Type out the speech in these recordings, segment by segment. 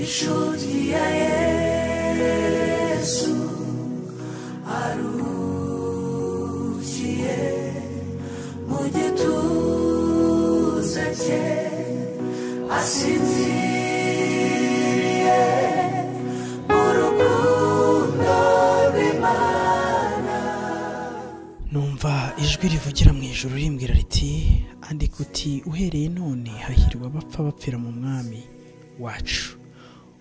Inshuti ya Yesu arukiye mu gituza cye, asinziriye mu rukundo rw'Imana. Numva ijwi rivugira mu ijuru rimbwira riti: andika uti uhereye none hahirwa abapfa bapfira mu mwami wacu.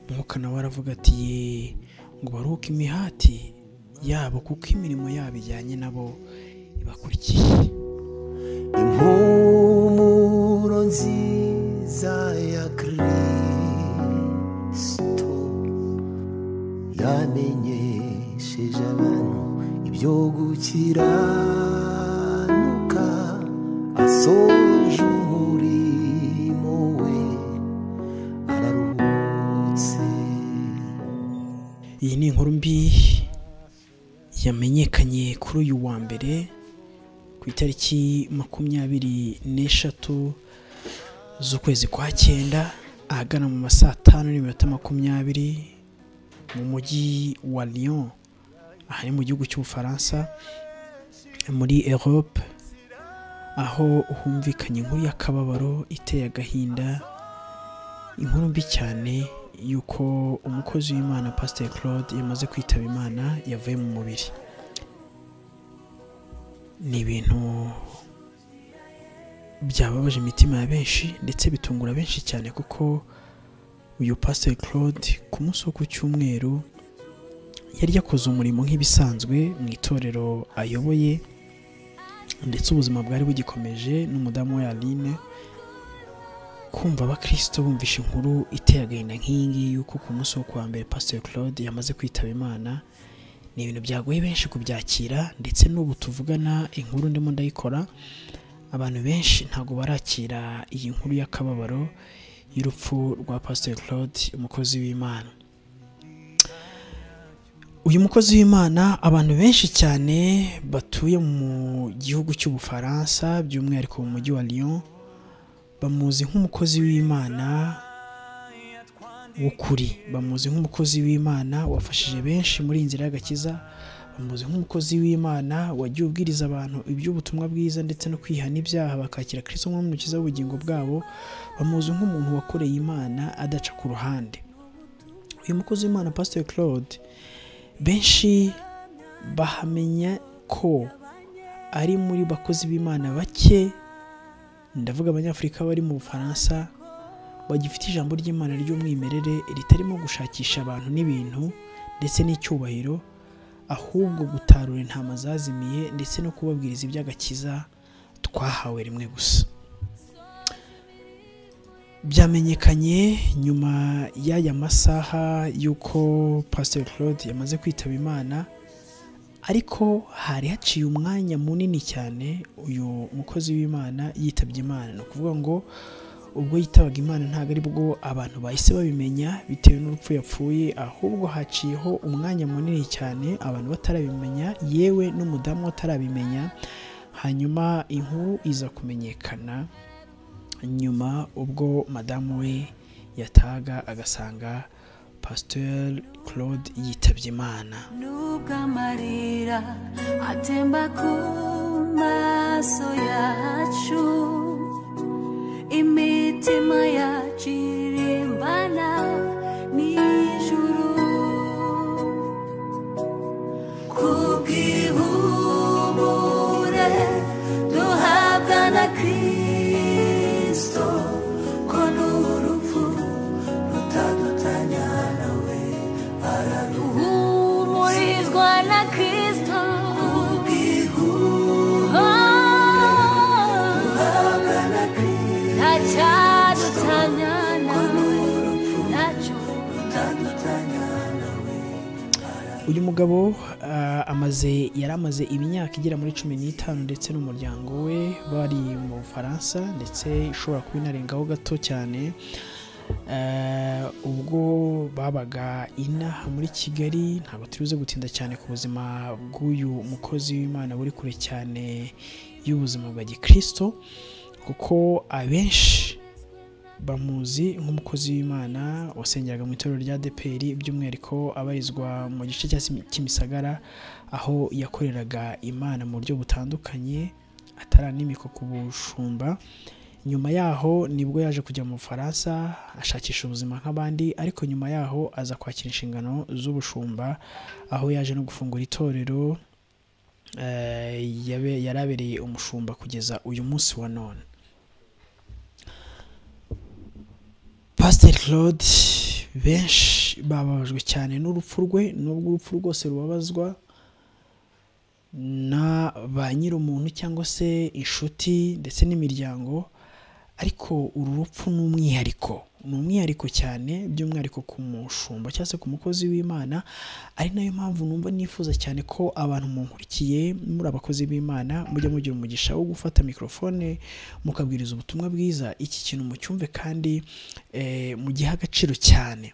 Umwuka nawe aravuga ati: ye ngo baruhuke imihati yabo, kuko imirimo yabo ijyanye nabo ibakurikiye. Impumuro nziza ya Kristo yamenyesheje abantu ibyo gukiranuka, asoje umurimo we araruhutse. Iyi ni inkuru mbi yamenyekanye kuri uyu wa mbere ku itariki 23 z'ukwezi kwa 9 ahagana mu ma 5:20 mu mujyi wa Lyon, aha ni mu gihugu cy'Ubufaransa muri Europe, aho humvikanye inkuru y'akababaro iteye agahinda, inkuru mbi cyane yuko umukozi w'Imana Pastor Claude yamaze kwitaba Imana, yavuye mu mubiri. Ni ibintu byababaje imitima ya benshi ndetse bitungura benshi cyane, kuko uyu Pastor Claude ku munsi wo ku cyumweru yari yakoze umurimo nk'ibisanzwe mu itorero ayoboye, ndetse ubuzima bwari bugikomeje n'umudamu we Aline. Kumva abakristo bumvisha inkuru iteye agahinda nk'iyi ngiyi yuko ku munsi wo kuwa mbere Pastor Claude yamaze kwitaba Imana, ni ibintu byagoye benshi kubyakira, ndetse n'ubu tuvugana inkuru ndimo ndayikora, abantu benshi ntabwo barakira iyi nkuru y'akababaro y'urupfu rwa Pastor Claude, umukozi w'Imana. Uyu mukozi w'Imana abantu benshi cyane batuye mu gihugu cy'Ubufaransa, by'umwihariko mu mujyi wa Lyon, bamuzi nk'umukozi w'Imana w'ukuri, bamuzi nk'umukozi w'Imana wafashije benshi muri iyi nzira y'agakiza, bamuzi nk'umukozi w'Imana wagiye ubwiriza abantu iby'ubutumwa bwiza ndetse no kwihana ibyaha bakakira Kristo nk'umukiza w'ubugingo bwabo, bamuzi nk'umuntu wakoreye Imana adaca ku ruhande. Uyu mukozi w'Imana Pastor Claude benshi bahamenya ko ari muri bakozi b'Imana bake, ndavuga abanyafurika bari mu Bufaransa, bagifite ijambo ry'Imana ry'umwimerere ritarimo gushakisha abantu n'ibintu ndetse n'icyubahiro, ahubwo gutarura intama zazimiye ndetse no kubabwiriza iby'agakiza twahawe rimwe gusa. Byamenyekanye nyuma y'aya masaha y'uko Pastor Claude yamaze kwitaba Imana, ariko hari haciye umwanya munini cyane uyu mukozi w'Imana yitabye Imana. Ni ukuvuga ngo ubwo yitabaga Imana ntabwo ari bwo abantu bahise babimenya bitewe n'urupfu yapfuye, ahubwo haciyeho umwanya munini cyane abantu batarabimenya, yewe n'umudamu atarabimenya. Hanyuma inkuru iza kumenyekana nyuma ubwo madamu we yataga agasanga Pastor Claude yitabye Imana. Nubwo amarira atemba ku maso yacu, imitima yacu irimbana n'ijuru, kubw'ihumure duhabwa na Kristo, ko n'urupfu rutadutanya nawe, araruhumurizwa na Kristo, kubw'ihumure duhabwa na Kristo, ntacyadutanya nawe, ntacyo rutadutanya nawe. Uyu mugabo yari amaze imyaka igera muri 15 ndetse n'umuryango we bari mu Bufaransa, ndetse ishobora kuba inarengaho gato cyane. Ubwo babaga inaha muri Kigali, ntabwo turibuze gutinda cyane ku buzima bw'uyu mukozi w'Imana buri kure cyane y'ubuzima bwa gikristo, kuko abenshi Bamuzi nk'umukozi w'Imana wasengeraga mu itorero rya ADEPR, by'umwihariko abarizwa mu gice cya Kimisagara, aho yakoreraga Imana mu buryo butandukanye ataranimikwa ku bushumba. Nyuma yaho nibwo yaje kujya mu Bufaransa ashakisha ubuzima nk'abandi, ariko nyuma yaho aza kwakira inshingano z'ubushumba, aho yaje no gufungura itorero yarabereye umushumba kugeza uyu munsi wa none. Pastor Claude benshi bababajwe cyane n'urupfu rwe, nubwo urupfu rwose rubabazwa na ba nyir'umuntu cyangwa se inshuti ndetse n'imiryango, ariko uru rupfu ni umwihariko, ni umwihariko cyane, by'umwihariko ku mushumba cyangwa se ku mukozi w'Imana. Ari nayo mpamvu numva nifuza cyane ko abantu munkurikiye muri abakozi b'Imana mujya mugira umugisha wo gufata mikrofone mukabwiriza ubutumwa bwiza, iki kintu mucyumve kandi mugihe agaciro cyane.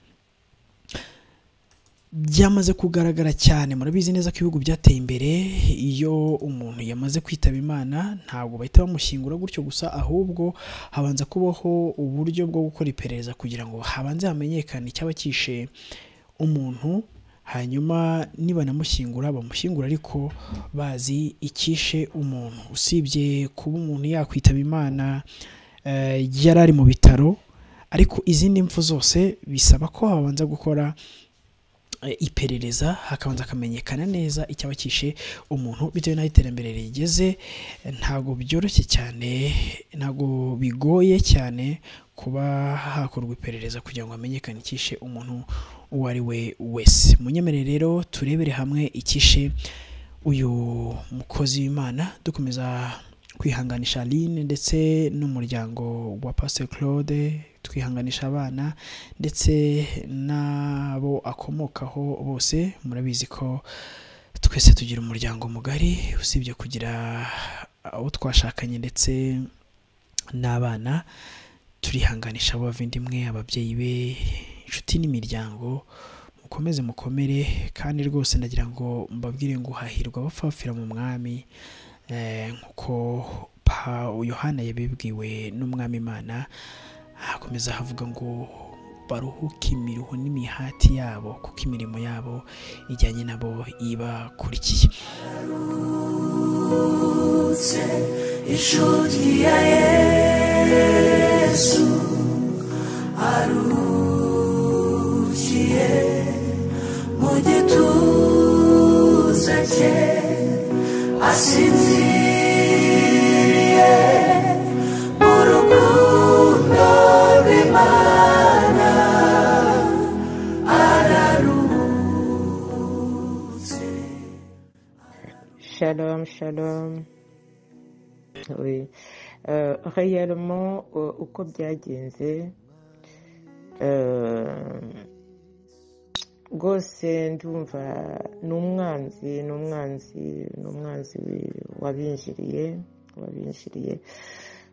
Byamaze kugaragara cyane, murabizi neza ko ibihugu byateye imbere, iyo umuntu yamaze kwitaba Imana ntabwo bahita bamushyingura gutyo gusa, ahubwo habanza kubaho uburyo bwo gukora iperereza kugira ngo habanze hamenyekane icyaba cyishe umuntu, hanyuma nibanamushyingura bamushyingura ariko bazi icyishe umuntu. Usibye kuba umuntu yakwitaba Imana yari ari mu bitaro, ariko izindi mpfu zose bisaba ko habanza gukora iperereza, hakabanza akamenyekana neza icyaba cyishe umuntu. Bitewe n'aho iterambere rigeze, ntabwo byoroshye cyane, ntabwo bigoye cyane kuba hakorwa iperereza kugira ngo hamenyekane icyishe umuntu uwo ari we wese. Munyemerere rero turebere hamwe icyishe uyu mukozi w'Imana, dukomeza kwihanganisha Aline ndetse n'umuryango wa Pastor Claude, twihanganisha abana ndetse n'abo akomokaho bose. Murabizi ko twese tugira umuryango mugari, usibye kugira abo twashakanye ndetse n'abana, turihanganisha abavandimwe, ababyeyi be, inshuti n'imiryango. Mukomeze mukomere, kandi rwose ndagira ngo mbabwire ngo hahirwa abapfapfira mu Mwami, nkuko Yohana yabibwiwe n'Umwami Imana. Hakomeza havuga ngo baruhuke imiruho n'imihati yabo, kuko imirimo yabo ijyanye nabo ibakurikiye. Inshuti ya Yesu arukiye mu gituza cye, asinziriye mu rukundo rw'Imana, araruhutse. Shalom, shalom. Oui. Réellement, uko byagenze rwose ndumva ni umwanzi wabinjiriye.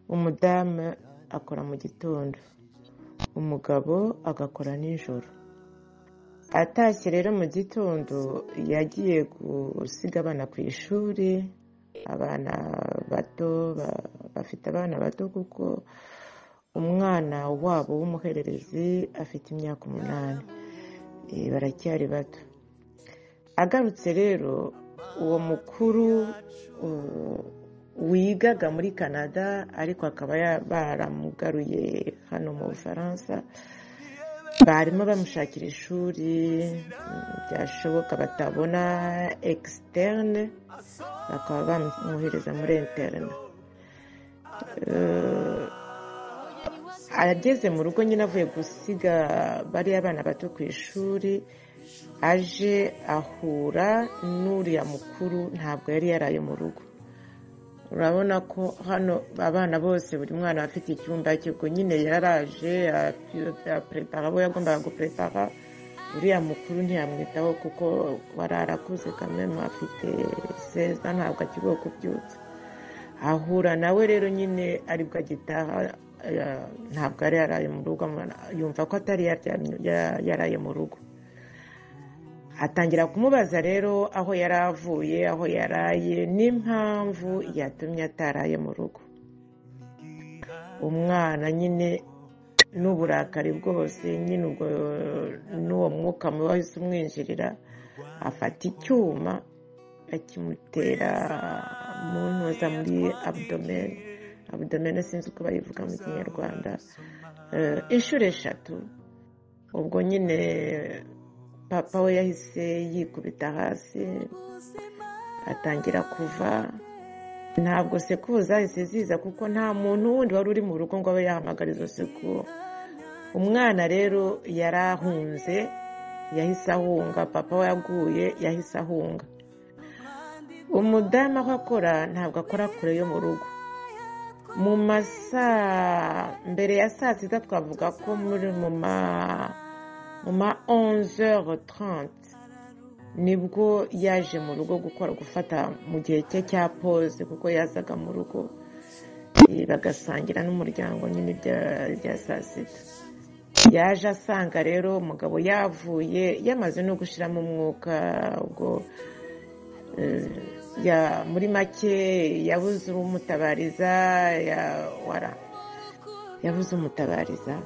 Umudamu akora mu gitondo, umugabo agakora nijoro. Atashye rero mu gitondo yagiye gusiga abana ku ishuri, abana bato, bafite abana bato kuko umwana wabo w'umuhererezi afite imyaka 8, baracyari bato. Agarutse rero uwo mukuru wigaga muri Canada, ariko akaba baramugaruye hano mu Bufaransa, barimo bamushakira ishuri, byashoboka batabona externe bakaba bamwohereza muri interne. Ageze mu rugo nyine avuye gusiga bariya bana bato ku ishuri, aje ahura n'uriya mukuru, ntabwo yari yaraye mu rugo. Urabona ko hano abana bose buri mwana afite icyumba cye, ubwo nyine yaraje aprepara abo yagombaga guprepara. Uriya mukuru ntiyamwitaho kuko wararakuze kameme, afite 16 ntabwo akigoye kubyutsa. Ahura nawe rero nyine aribwo agitaha, ntabwo yari yaraye mu rugo, yumva ko atari yaraye mu rugo. Atangira kumubaza rero aho yari avuye, aho yaraye, n'impamvu yatumye ataraye mu rugo. Umwana nyine N'uburakari bwose nyine, ubwo n'uwo mwuka mubi wahise umwinjirira, afata icyuma akimutera mu ntuza, muri abdomen. Abdomen sinzi uko bayivuga mu Kinyarwanda. Inshuro eshatu. Ubwo nyine papa we yahise yikubita hasi, atangira kuva. Ntabwo secours zahise ziza, kuko nta muntu wundi wari uri mu rugo ngo abe yahamagara izo secours. Umwana rero yarahunze, yahise ahunga. Papa we yaguye, yahise ahunga. Umudamu aho akora, ntabwo akora kure yo mu rugo. Mu masaa mbere ya saa sita, twavuga ko muri mu ma 11h30, nibwo yaje mu rugo gukora, gufata mu gihe cye cya pause, kuko yazaga mu rugo bagasangira n'umuryango nyine bya saa sita. Yaje asanga rero umugabo yavuye, yamaze no gushyiramo umwuka. Ubwo muri make yabuze umutabariza, yabuze umutabariza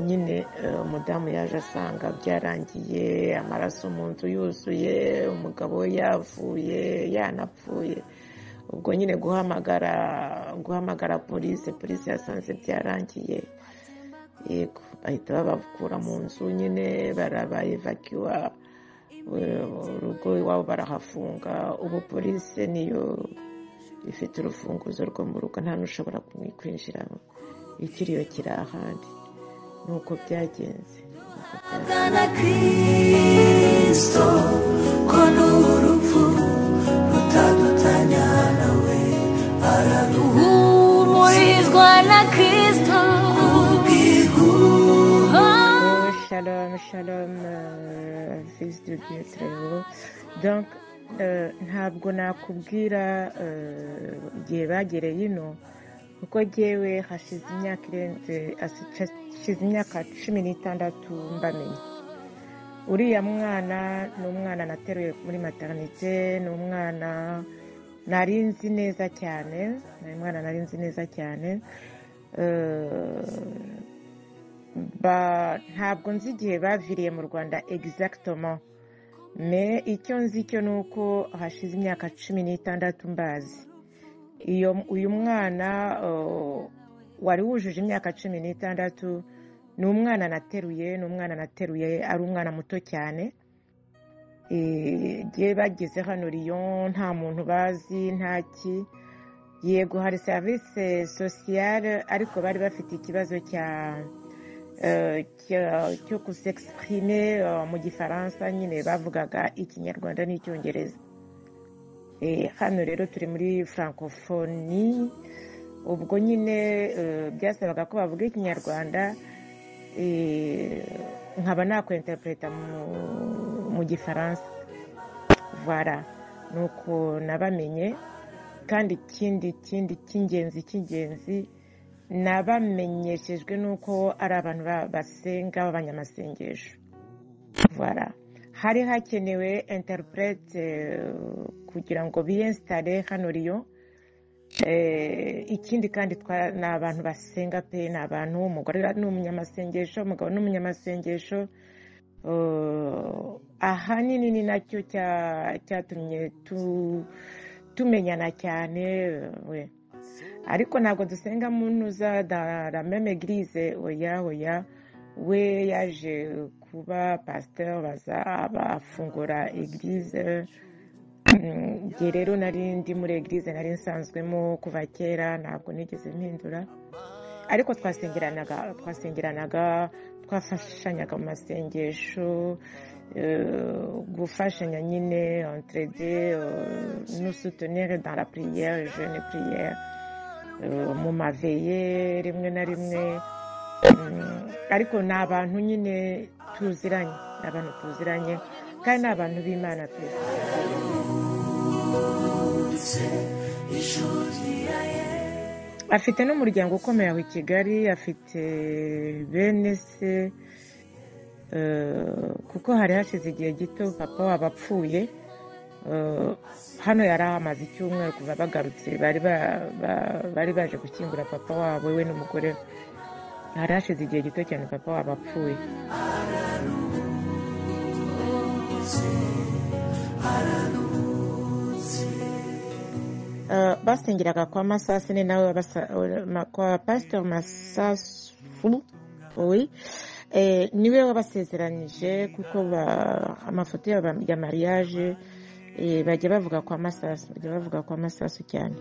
nyine. Umudamu yaje asanga byarangiye, amaraso mu nzu yuzuye, umugabo we yavuye, yanapfuye. Ubwo nyine guhamagara polisi, polisi yasanze byarangiye. Yego, bahita babakura mu nzu nyine, barabayevakiwa, urugo iwabo barahafunga. Ubu polisi niyo ifite urufunguzo rwo mu rugo, nta n'ushobora kwinjiramo, ikiriyo kiri ahandi. Nuko byagenze. Na Kristo, ko n'urupfu rutadutanya nawe, araruhumurizwa na Kristo. Oh, shalom, shalom, fils de Dieu très haut. Donc, ntabwo nakubwira igihe bagereye ino, kuko jyewe hashize imyaka irenze, hashize imyaka 16 mbamenye. Uriya mwana ni umwana nateruye muri maternité, ni umwana nari nzi neza cyane, ni umwana nari nzi neza cyane. Ntabwo nzi igihe baviriye mu Rwanda exactement, mais icyo nzi cyo ni uko hashize imyaka 16 mbazi. Iyo uyu mwana wari wujuje imyaka 16, ni umwana nateruye, ni umwana nateruye ari umwana muto cyane. Igihe bageze hano Lyon, nta muntu bazi, nta ki. Yego, hari service sociale, ariko bari bafite ikibazo cyo kusexprimer mu Gifaransa nyine, bavugaga Ikinyarwanda n'Icyongereza. Hano rero turi muri francophonie, ubwo nyine byasabaga ko bavuga Ikinyarwanda, nkaba nakwinterpreta mu Gifaransa. Voilà, nuko nabamenye. Kandi ikindi cy'ingenzi nabamenyeshejwe nuko ari abantu basenga, b'abanyamasengesho. Voilà, hari hakenewe interprète kugira ngo biyinstalle hano Lyon. Ikindi kandi ni abantu basenga pe, ni abantu, umugore ni umunyamasengesho, umugabo ni umunyamasengesho. Ahanini ni nacyo cyatumye tumenyana cyane we. Ariko ntabwo dusenga mu ntuza dans la même église, oya, oya. We yaje kuba pasteur, baza bafungura église. Njye rero nari ndi muri église nari nsanzwemo kuva kera, ntabwo nigeze mpindura, ariko twasengeranaga, twafashanyaga mu masengesho, gufashanya nyine, entraide, nous soutenir dans la prière, jeûne, prière, mu ma veillées rimwe na rimwe. Ariko ni abantu nyine tuziranye, ni abantu tuziranye kandi ni abantu b'Imana pe. Inshuti ya Yesu. Afite n'umuryango ukomeye aho i Kigali, afite bene se, kuko hari hashize igihe gito papa wabo apfuye. Hano yari ahamaze icyumweru kuva bagarutse, bari baje gushyingura papa wabo, we n'umugore we. Hari hashize igihe gito cyane papa wabo apfuye. Basengeraga kwa Masasu, ni nawe kwa Pastor Masasu, oui. Niwe wabasezeranyije, kuko amafoto yabo ya mariage, bajya bavuga kwa Masasu, bajya bavuga kwa Masasu cyane.